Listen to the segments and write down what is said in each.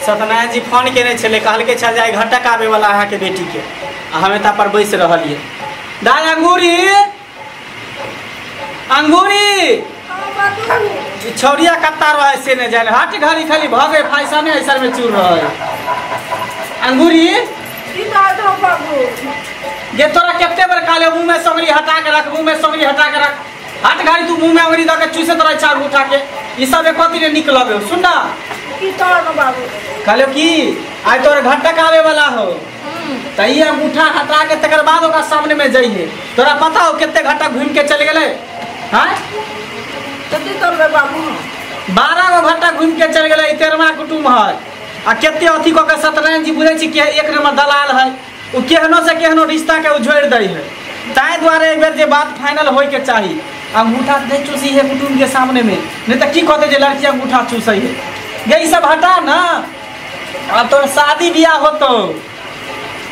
सत्यनारायण जी phone केने छलै, कहलकै छल जे आइ घटक आबे वाला अहाँ के बेटी के, आ हम एतऽ पर बैस रहलियै। दाय अंगूरी, अंगूरी छौरिया कत्ता रहे से नहीं जाने, हट घड़ी खाली भगे फाइसा ने ऐसा में चूर रहे। अंगूरी की बात हो बाबू? ये तोरा कितने बार काले मुंह में संगरी हटा के रख, मुंह में संगरी हटा के रख, हट घड़ी तू मुंह में अंगूरी दऽ के चूसैत रहे चार उठा के, ई सब एको दिन निकलबे। सुन ना की तोर बाबू? कहलो की आइ तोर घटक आवे वाला हो, त ई अंगूठा हटा के तकर बाद ओकरा सामने में जाइए। तोरा पता हो कितने घटक घूम के चल गेलै? हां कते तोर बाबू? 12 गो घंटा घूम के चल गेलै, 13वां कुटुम है। आ कते अथी कऽ के सत्यनारायण जी बुझै छी कि एक नंबर दलाल है, ओ केहनो से केहनो रिश्ता के उझोड़ि दै है। ताहि दुआरे एक बेर जे बात फाइनल होय के चाही। अंगूठा नहीं चूसी है कुटुम के सामने में, नहीं तो की कहते जे लड़की अंगूठा चूसै है। ये सब हटा ना, अब तोर शादी बियाह होतो,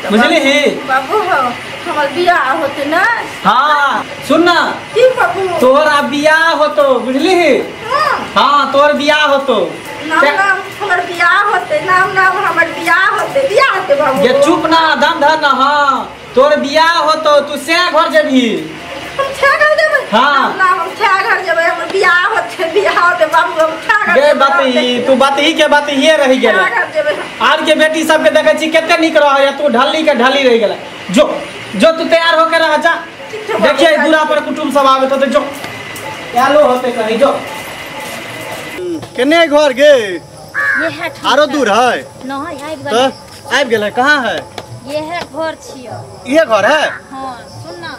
बुझली ही बाबू? हो हमर बियाह होते ना? हाँ सुन ना की बाबू? तोहर बियाह होतो, बुझली ही? हाँ तोहर बियाह होतो। नाम नाम हमर बियाह होते, नाम नाम हमर बियाह होते, बियाह होते बाबू। ये चुप ना, दम धर ना। हाँ तोर बियाह होतो, तू से घर जेबही। हम छह घर जेबै? हाँ नाम हम छह घर जेबै, हमर बियाह होते, बियाह होते बाबू, हम छह घर। गे बात ई तू बात ही के बात ये रह गेल। आर के बेटी सब के देखै छी कते नीक रहै, तू ढल्ली के ढल्ली रह गेल। जो जो तू तैयार होके रह जा, देखिए दूरा पर कुटुम सब आवे तो जो आलो होते कहीं जो। केने घर गे? ये है आरो दूर है? नहीं आबि गेल। आबि गेल है? कहाँ है? ये है घर छियो। ये घर है? हां सुन ना।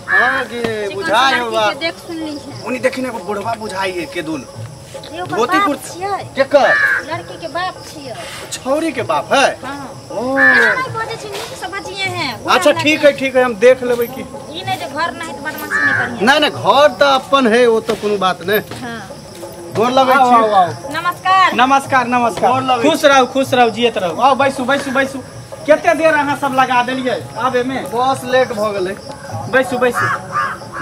हां गे बुझाई होगा, देख सुन ली है। उनी देखी ने एगो बुढ़वा बुझाई है के दून धोती कुर्ता केकर? लड़की के बाप छियो। छौरी के बाप है? हां। ओ नहीं बजे छी, नीक से बजिए हैं। अच्छा ठीक है ठीक है, हम देख लेबै की ई नहीं जे घर नहीं त बदमाशी नहीं करिए। नहीं नहीं घर त अपन है, वो तो कोनो बात नहीं। हां गोर लगै छी। नमस्कार नमस्कार नमस्कार, खुश रहू खुश रहू, जियत रहू। आओ बैसू बैसू बैसू। कते देर अहाँ सब लगा देलियै आबे में? बस लेट भ गेलै। बैसू बैसू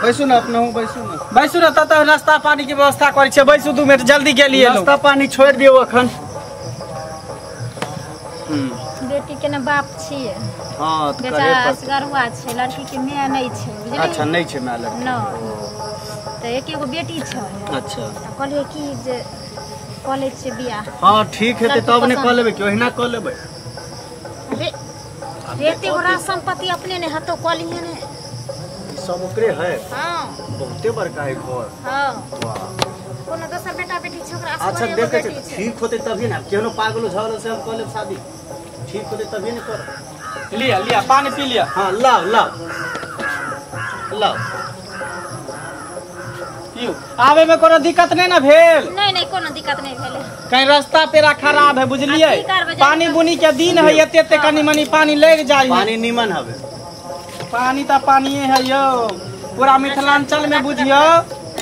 बैसू ना, अपना हूँ बैसू ना, बैसू ना, तब नाश्ता पानी के व्यवस्था करै छियै। बैसू 2 मिनट, जल्दी गेलियै। नाश्ता पानी छोड़ि दियौ अखन। बेटी के ना बाप छियै। हां त बेचारा असगरुआ छै, लड़की के my नहीं छै, बुझलियै? अच्छा नहीं छै my लड़की? न त एक एगो बेटी छै। अच्छा त कहलियै की जे कॉलेज से बियाह। हां ठीक हेतै तब ने कऽ लेबै, कि ओहिना कऽ लेबै? एते बड़ा संपत्ति अपने ने हतो कलिए ने, सब ओकरे है। हां बहुते बड़का है घर। हां वाह, कोनो दोसर बेटा बेटी छोकरा। अच्छा देखै छी ठीक होते तभी ना, केहनो पागल झावल से हम कऽ लेब शादी, ठीक होते तभी ने कर। लिया लिया पानी पी लिया। हां लाओ लाओ लाओ पियो। आवे में कोनो दिक्कत नहीं ना भेल? नहीं नहीं कोनो दिक्कत नहीं भेल। कहीं रास्ता पेरा खराब है बुझलिए, पानी बुनी के दिन है, एते एते कनी मनी पानी लग जाय। पानी नीमन हवे। पानी त पानिए है यो, पूरा मिथिलांचल में बुझियो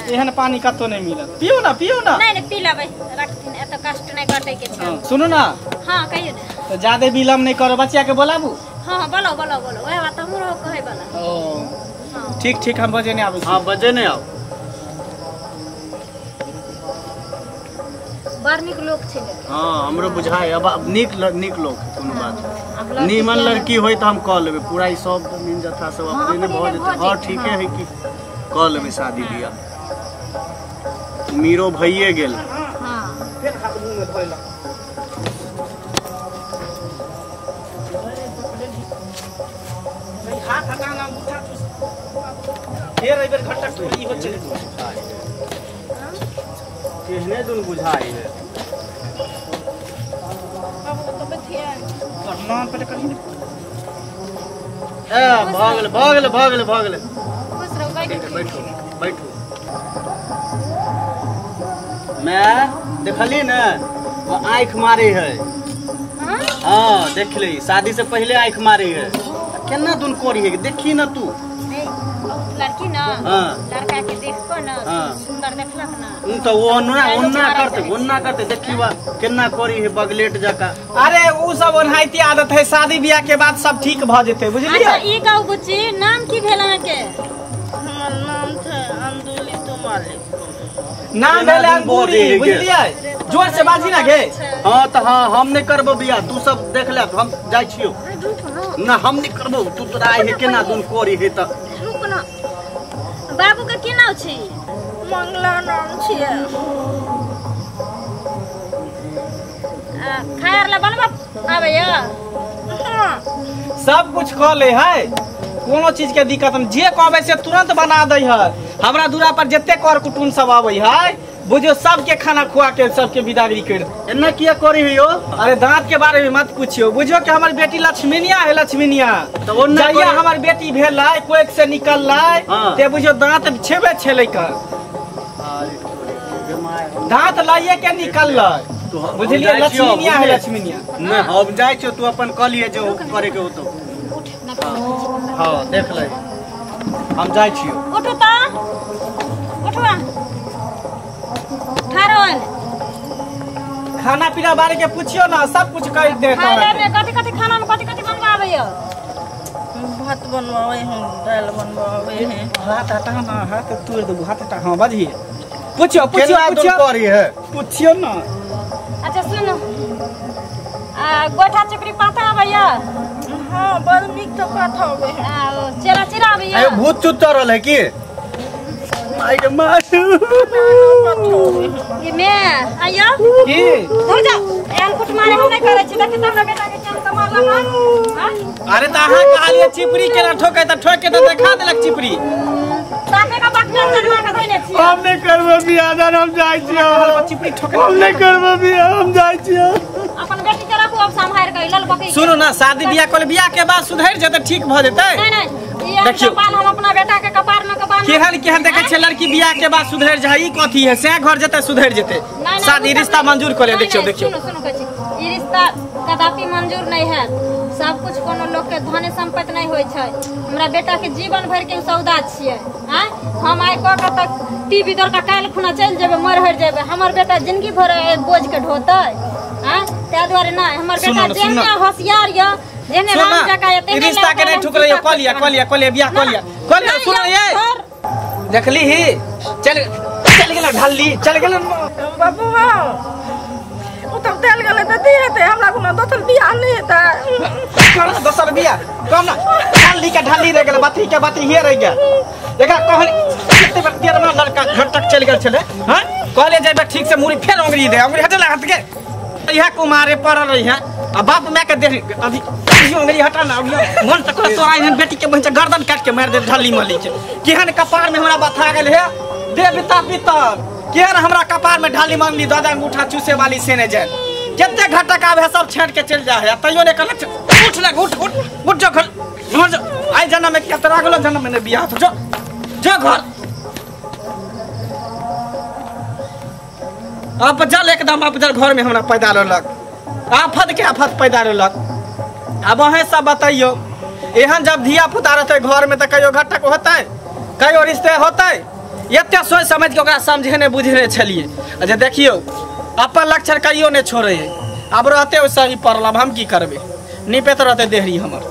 एहन पानी कतो नहीं मिलत। पियो ना पियो ना। नहीं नहीं पी लेबै, रखथिन, एत कष्ट नहीं कटै के छै। सुनू ना। हां कहियो ना। तो ज्यादा विलंब नहीं करो, बच्चा के बोलाबू। हां बोलो बोलो बोलो, ओहे बात हमरो कहै वाला। ओ ठीक ठीक, हम बजे नहीं आबै। हां बजे नहीं आओ। बड़ नीक लोक छै। हां हमरो बुझाय अब नीक नीक लोक, कोनो बात नहीं। नीमन लड़की होय त हम कऽ लेबै, पूरा ई सब जमीन जथा सब अपने ने भऽ जेतै। हां ठीके है कि कऽ लेबै शादी बियाह। मीरो भइए गेल। हां फेर हाथ मुंह में धोइला। हाथ हटा ना अंगूठा चूस। फेर एहि बेर घटक ई हो चले। केहने दुन बुझाई है। नाम पे कहीं ए भऽ गेल भऽ गेल भऽ गेल भऽ गेल। खुश रहू, बैठू बैठू बैठू। मैं देखली ने वो आँख मारे है। हाँ देखली, शादी से पहले आँख मारे है। केना दुन करी है देखी ना तू। लड़की ना। हाँ। लड़का के देख को ना। हाँ। सुंदर देखलक ना। उन तो वो ओना ओना करते ओना करते देखी बा केना करी है बगलेट जका। अरे उ सब ओनाहिते आदत है, शादी ब्याह के बाद सब ठीक भ जेते बुझलियै। अच्छा ई कहू बुच्ची, नाम की भेल अहाँ के? हमर नाम छै अंदुली तुम्हारे। नाम भेल अंगूरी बुझलियै। जोर से बाजी ना गे। हां त हां हम नहीं करबो बियाह, तू सब देख ले, हम जाय छियो। ना हम नहीं करबो, तू तोरा आइ हे केना दुन करी हे त। रुक ना, बाबू के की नाम छी? मंगला नाम छियै। खायर ला बनबा आबैया? हां सब कुछ क ले है, कोनो चीज के दिक्कत नहीं, जे कहबै से तुरंत बना दै है। हमरा दूरा पर जते कर कुटुम सब आबै है बुझियो सबके खाना खुआ के सबके विदागरी कर। एना किया करी है यो? अरे दांत के बारे में मत पूछियो, बुझियो कि हमर बेटी लक्ष्मीनिया है, लक्ष्मीनिया। तो ओ जहिया हमर बेटी भेलै कोख से निकललै ते बुझियो दांत छेबे छेलै कर, दांत लाइए के निकललै, बुझलिए? लक्ष्मीनिया है, लक्ष्मीनिया। ना हम जाय छियो, तू अपन क लिए जो करे के होतो। हां देख ले, हम जाय छियो। उठू त, उठवा ठारन। खाना पीना बारे के पूछियो ना, सब कुछ कह दे। खाना में कथि कथि, खाना में कथि कथि बनवा आबैया? भात बनवावे हैं, दाल बनवावे हैं। हाथ हटा ना, हाथ तोड़ देबो, हाथ हटा। हां बाजिए, पूछियो पूछियो पूछियो करी है, पूछियो ना। अच्छा सुनो, आ गोठा चकरी पाता आबैया? हां बड़ नीक तो पाथा आबै है। आ चेरा चेरा आबैया? अरे भूत चुत चढ़ल है की? माय के मासू ये मैं आयो की दूर जा, एहन कुट मारे हम नहीं करै छी। देखि त हमरा बेटा के केहन कमाल लगा। हां अरे त अहाँ कहलिए चिपरी केना ठोकै त ठोक के त देखा देलक चिपरी। ताके का बकना चढ़वा के धइने छी। हम नहीं करबो बियाह, हम जाय छियो। चिपरी ठोके हम नहीं करबो बियाह, हम जाय छियो। अपन बेटी के राखू अब संभार के लल बकी। सुनो ना, शादी बियाह कल बियाह के बाद सुधर जेतै, ठीक भ जेतै। नहीं नहीं, देखियो कपाल हम अपना बेटा के कपार में कपाल केहन केहन देखे छे लड़की बियाह के बाद सुधर जाई, ई कथी है से घर जेतै सुधर जेतै। शादी रिश्ता मंजूर कर ले। देखियो देखियो, सुनो सुनो कहै छी, ई रिश्ता कदापि मंजूर नहीं है। सब कुछ कोनो लोग के धन संपत्ति नहीं होय छै। हमरा बेटा के जीवन भर के सौदा छियै। हां हम आइ क के तक टीवी दर का काल खुना चल जेबै, मर हर जेबै, हमर बेटा जिंदगी भर बोझ के ढोतै। हां तै दुआरे नहीं, हमर बेटा जेहने होशियार य, जेहने राम जका य, तेहने रिश्ता के नहीं ठुकरैयो। क लिया क लिया क लिया बियाह क लिया क लिया। सुनो ये देखली ही चल चल गेल ढल्ली चल गेल बाबू। ओ तब चल गेलै त दी हेतै, हमरा कोनो दोसर बियाह नहीं हेतै। कर दोसर बियाह कर ना, ढल्ली के ढल्ली रह गेल, बाती के बाती हे रह गेल। एकरा कहली कते बेर तेर में लड़का घटक चल गेल छले। हां कहले जेबे ठीक से मुरी फेर अंगुरी दे, अंगुरी हटला हाथ के इहा कुमारे पड़ल रही है। आ बाप my के देख अभी अंगुरी हटा ना, मन त कर तोरा एहन बेटी के बहन गर्दन काट के मार दे ढल्ली मली के। केहन कपार में हमरा बथा गेल हे देवता पितर, केहन हमरा कपार में ढाली मांगली दादा अंगूठा चूसे वाली से ने जाए। कते घटक आवे सब छेड़ के चल जा है, तैयो ने कहलक उठ ना, उठ उठ उठ जो घर घर जो। आई जन्म में केतरा गेलो जन्म में बियाह तो जो जो घर अब जल एकदम अब जल घर में हमरा पैदा लेलक, आफत के आफत पैदा लेलक। अब अहें सब बतैयो, एहन जब धिया पुता रहतै घर में त कहियो घटक होतै, कहियो रिश्ते होतै? एते सोच समझ के ओकरा समझेने बुझने छलिए। अच्छा देखियो अपन लक्षण कहियो नहीं छोड़े है, अब रहते वैसे ही पड़ल, अब हम की करबे, निपेत रहते देहरी हमर।